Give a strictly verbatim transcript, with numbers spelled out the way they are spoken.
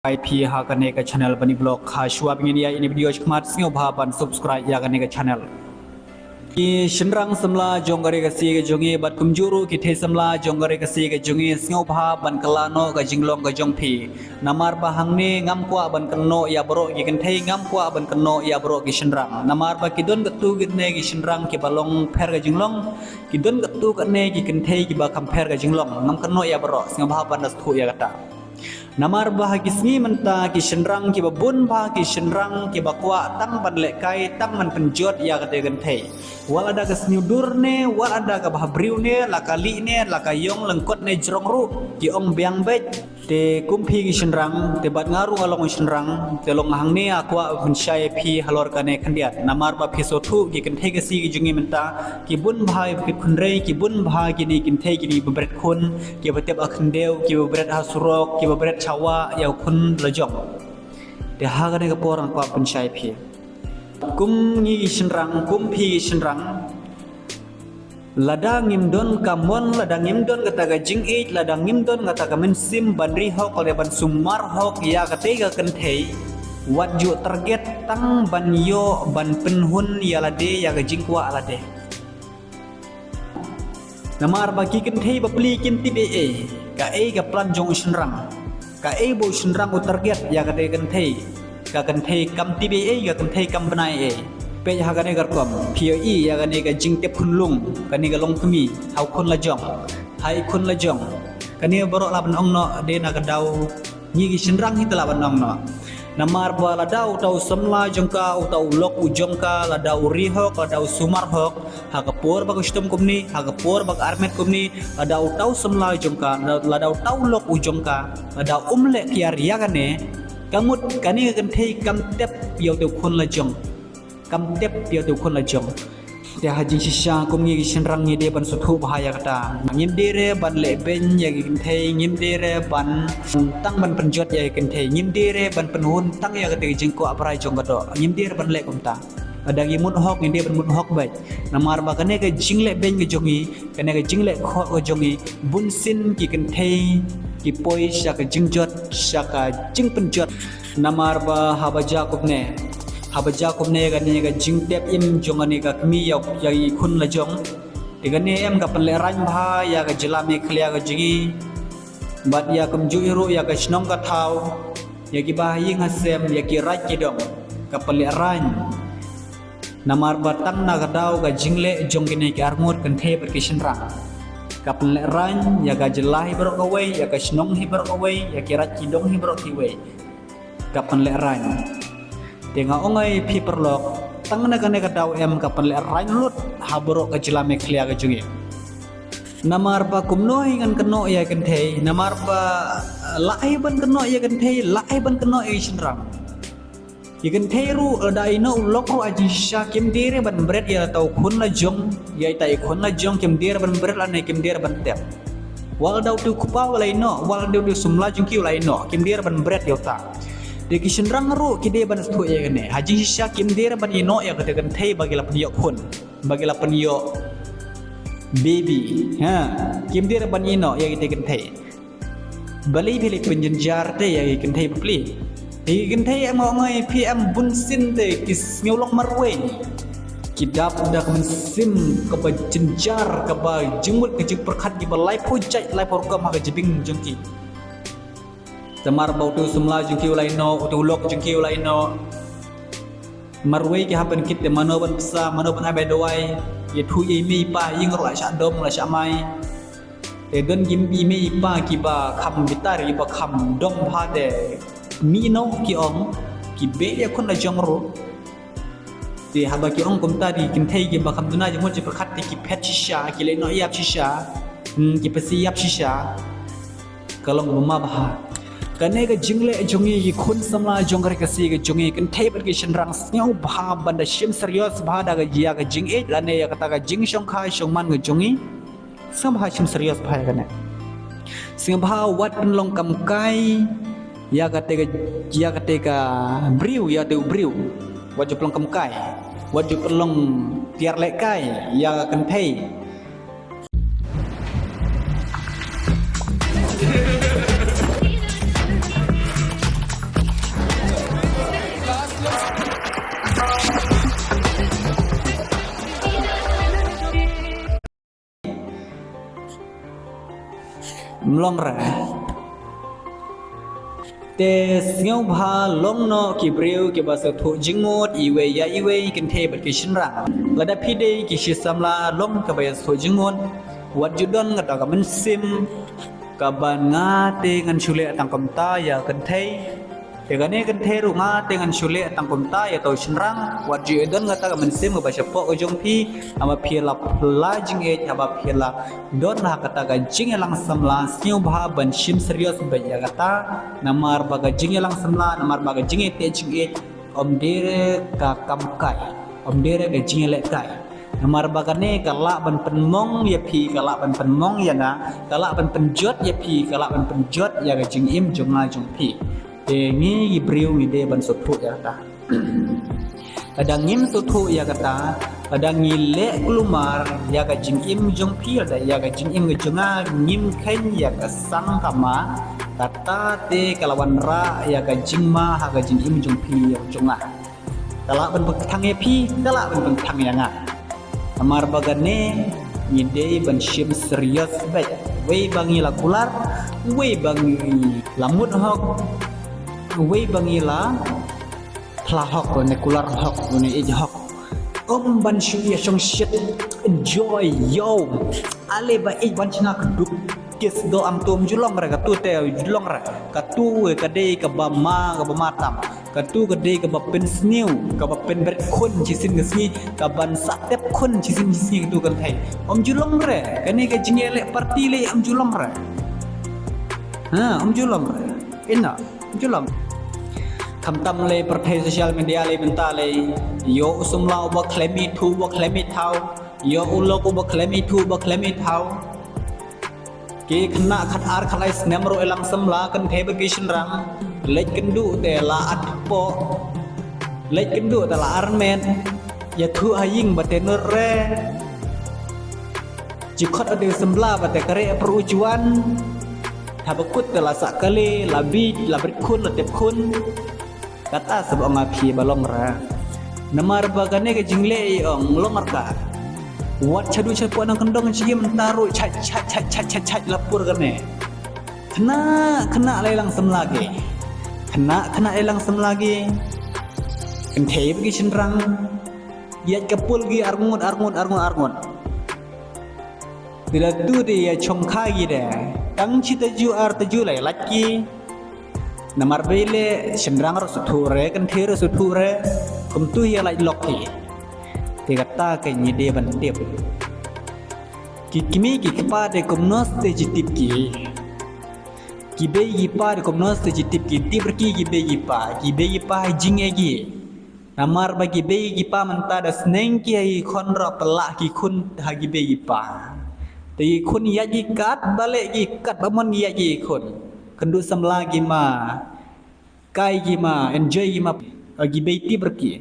Ai phi ha kane ka channel Bani Vlog, ha shuwa ba ngin ïa ïa ine video shikmat sngewbha ban subscribe ïa kane ka channel. Ki shynrang samla jong ka ri Khasi ka jong ngi bad kumjuh ruh ki thei samla jong ka ri Khasi ka jong ngi, sngewbha ban kylla noh ka jinglong ka jong phi. Namar ba hangne ngam kwah ban kynnoh ïa baroh ki kynthei, ngam kwah ban kynnoh ïa baroh ki shynrang. Namar ba ki don katto katne ki shynrang kiba long pher ka jinglong, ki don katto katne ki kynthei kiba kham pher ka jinglong. Ngam kynnoh ïa baroh, sngewbha ban da sngewthuh ïa kata. Namar ba ha ki sngi mynta ki shynrang kiba bun bha, ki shynrang kiba kwah tang ban lehkai, tang ban pynjot ïa kata ka kynthei. Wat la da ka sniewdur ne, wat la da kaba ha briew ne, la ka lieh ne, la ka ïong lyngkot ne jrong ruh, ki ong biang beit. Te kum phi ki shynrang, te bad nga ruh nga long shynrang, te long hangne nga kwah pynshai phi halor kane khyndiat. Namar ba phi sngewthuh ki kynthei Khasi ki jong ngi mynta, ki bun bha ki khun rei, ki bun bha kine kynthei kine ba bret khun, kiba tep ha khyndew, kiba bret ha surok, kiba bret shawah ïa u khun lajong. Te ha kane ka por nga kwah pynshai phi. Kum ngi ki shynrang, kum phi ki shynrang, lada ngim don ka mon, lada ngim don kata ka jingïeit, lada ngim don kata ka mynsiem ban ri hok, lada ban sumar hok ïa kata ka kynthei, wat ju target tang ban ïoh ban pynhun ïa lade ïa ka jingkwah lade. Namar ba ki kynthei bapli kim tip ei ei, kaei ka plan jong u shynrang. Kaei ba u shynrang u target ïa kata ka kynthei. Ka kynthei kam tip ei ei, ka kynthei kam bna ei ei. Peit ha kane ka rukom, phi ïohi ïa kane ka jingtep khunlung, kane ka longkmie ha u khun lajong, ha i khun lajong. Kane baroh lah ban ong noh, dei na ka daw ngi ki shynrang hi te lah ban ong noh. Namar ba lada uta u samla jong ka, uta u lok u jong ka, lada u ri hok, lada u sumar hok, ha ka por ba ka shitom kumne, ha ka por ba ka armet kumne, lada uta u samla jong ka, lada uta u lok u jong ka, lada um leh kiar ïa kane, ka mut kane ka kynthei kam tep ïa uta u khun lajong. Kam tep ïa uta u khun lajong. Te ha jingshisha kum ngi ki shynrang ngi dei ban sngewthuh bha ïa kata. Ngim dei re ban leh beiñ ïa ki kynthei, ngim dei re ban tang ban pynjot ïa ki kynthei, ngim dei re ban pynhun tang ïa kata ka jingkwah brai jong ka doh. Ngim dei re ban leh kumta. Lada ngi mut hok, ngi dei ban mut hok beit. Namar ba kane ka jingleh beiñ ka jong ngi, kane ka jingleh khoh ka jong ngi, bunsien ki kynthei ki poi sha ka jingjot, sha ka jingpynjot. Namar ba haba jia kumne, haba jia kumne kane ka jingtep im jong kane ka kmie ïa, ïa i khun lajong. Te kane em ka pynlehraiñ bha ïa ka jylla Meghalaya ka jong ngi. Bad ïa kumjuh ruh ïa ka shnong ka thaw, ïa ki ba ha ïing ha sem, ïa ki raid ki dong. Ka pynlehraiñ. Namar ba tang na ka daw ka jingleh jong kine ki arngut kynthei bad ki shynrang, ka pynlehraiñ ïa ka jylla hi baroh kawei, ïa ka shnong hi baroh kawei, ïa ki raid ki dong hi baroh kiwei. Ka pynlehraiñ. Te nga ong ïa phi paralok, tang na kane ka daw em ka pynlehraiñ lut ha baroh ka jylla Meghalaya ka jong ngi. Namar ba kumno hi ngan kynnoh ïa kynthei, namar ba, eh, lah hi ban kynnoh ïa kynthei, lah hi ban kynnoh ïa shynrang. Ki kynthei ruh, lada ïehnoh u lok ruh ha jingshisha kim dei re ban bret ïa uta u khun lajong, ïa ita i khun lajong kim dei re ban bret lane kim dei re ban tep. Wat lada utu u kpa u la ïehnoh, wat lada utu u samla jong ki u la ïehnoh, kim dei re ban bret ïa uta. Te ki shynrang ruh ki dei ban sngewthuh ïa kane. Ha jingshisha kim dei re ban ïehnoh ïa kata ka kynthei ba ki la pynïoh khun, ba ki la pynïoh baby. Ha, kim dei re ban ïehnoh ïa kata ka kynthei. Balei phi leh pynjynjar te ïa ki kynthei bapli? Ki kynthei em, nga ong ïa phi em, bunsien te ki sngew long marwei. Ki dap da ka mynsiem kaba jynjar, kaba jingmut ka jingpyrkhat, kiba laiphew jait laiphew rukom ha ka jabieng jong ki. Namar ba utu u samla jong ki u la ïehnoh, utu u lok jong ki u la ïehnoh. Marwei ki hap ban kit te mano ban pynsa, mano ban ai bai dawai. Ïathuh ïa i mei i pa, ïing ruh la shah dom, la shah mai. Te don ki mei i pa kiba kham bitar, kiba kham dom bha te mih noh ki ong, ki beh ïa khun lajong ruh. Te haba ki ong kumta te ki kynthei kiba kham duna jingmut jingpyrkhat te ki phet shisha, ki leh noh ïap shisha, hmm, ki pynsi ïap shisha. Ka long ba ma bha. Kane ka jingleh jong ngi ki khun samla jong ka ri Khasi ka jong ngi, kynthei bad ki shynrang, sngewbha ban da shim serious bha da ka, ïa ka jingïeit lane ïa kata ka jingshongkha shongman ka jong ngi. Sngewbha shim serious bha ïa kane. Sngewbha wat pynlong kamkai ïa kata ka, ïa kata ka briew, ïa kata u briew. Wat ju pynlong kamkai. Wat ju pynlong tiar lehkai ïa ka kynthei. Mlong re. Te sngewbha long noh ki briew kiba sngewthuh jingmut iwei ïa iwei, kynthei bad ki shynrang. Lada phi dei ki shi samla long kiba ïa sngewthuh jingmut, wat ju don kata ka mynsiem kaba nga te ngan shu leh tang kumta ïa kynthei. Te kane kynthei ruh nga te ngan shu leh tang kumta ïa uto u shynrang. Wat ju ïa don kata ka mynsiem kaba shapoh ka jong phi, haba phi la pla jingïeit, haba phi la don ha kata ka jingïalang samla, sngewbha ban shim serious bad ïa kata. Namar ba ka jingïalang samla, namar ba ka jingïateh jingïeit, ym dei re ka kam kai, ym dei re ka jingïalehkai. Namar ba kane ka lah ban pynmong ïa phi, ka lah ban pynmong ïa nga, ka lah ban pynjot ïa phi, ka lah ban pynjot ïa ka jingim jong nga jong phi. Te ngi ki briew ngi dei ban sngewthuh ïa kata. Lada ngim sngewthuh ïa kata, lada ngi leh kulmar ïa ka jingim jong phi, lada ïa ka jingim ka jong nga ngim kheiñ ïa ka sang kama, kata te ka la wanrah ïa ka jingma ha ka jingim jong phi ïa jong nga. Ka lah ban pynthang ïa phi, ka lah ban pynthang ïa nga. Namar ba kane ngi dei ban shim serious bad. Wei ba ngi la kular, wei ba ngi la mut hok, wei ba ngi la phla hok, ne kular hok, ne ïeit hok. Ym ban shu ïa shong shit, enjoy, yo. Ale ba ïeit ban shna kdup. Kis do am tum ju long re, katu te ju long re. Katu ka dei kaba ma, kaba ma tam. Katu ka dei kaba pynsniew, kaba pynbret khun shisien ka sngi, kaban sah tep khun shisien ka sngi katu kynthei. Ym ju long re, kane ka jingïaleh party lei ym ju long re. Ha, ym ju long re. Ina, ym ju long. Khamtam lei pyrthei social media lei mynta lei. Ïoh u samla uba khlem ithuh, uba khlem ithaw. Ïoh u lok uba khlem ithuh, uba khlem ithaw. Ki khynnah khatar khatlai snem ruh ïalang samla, kynthei bad ki shynrang. Leit kynduh te la at poh. Leit kynduh te la armet. Ïathuh ha ïing ba te nud re. Jingkhot u dei samla ba te kare per u juan. Haba kut te la sah kali, la bit, la bit khun, la tep khun. Kata sah ba ong ïa phi ba long re. Namar ba kane ka jingleh ïa ong long re ka. Wat shaduh shapoh nang kyndong shi mynta ruh chait chait chait chait chait chait la pur kane. Khynnah khynnah lei lang samla ki. Khynnah khynnah lei lang samla ki. Kynthei bad ki shynrang. Ïaid ka pul ki arngut arngut arngut arngut. Te lada tu te ïa chongkha ki de. Tang shi tajuh ar tajuh lei lait ki. Namar ba ïaleh shynrang ruh sngewthuh re, kynthei ruh sngewthuh re. Kumtu ïa lait lok ki. Te kata ka ngi dei ban tip. Ki kmie ki kpa te kumno te ju tip ki. Ki bei ki pa te kumno te ju tip ki. Tip re ki ki bei ki pa. Ki bei ki pa ha jingeh ki. Namar ba ki bei ki pa mynta da sneng ki ha ki khun ruh, pynlah ki khun ha ki bei ki pa. Te ki khun ïaid ki katba leh ki, katba mon ki ïaid ki khun. Kynduh samla ki ma. Kai ki ma, enjoy ki ma. Ki bei tip re ki.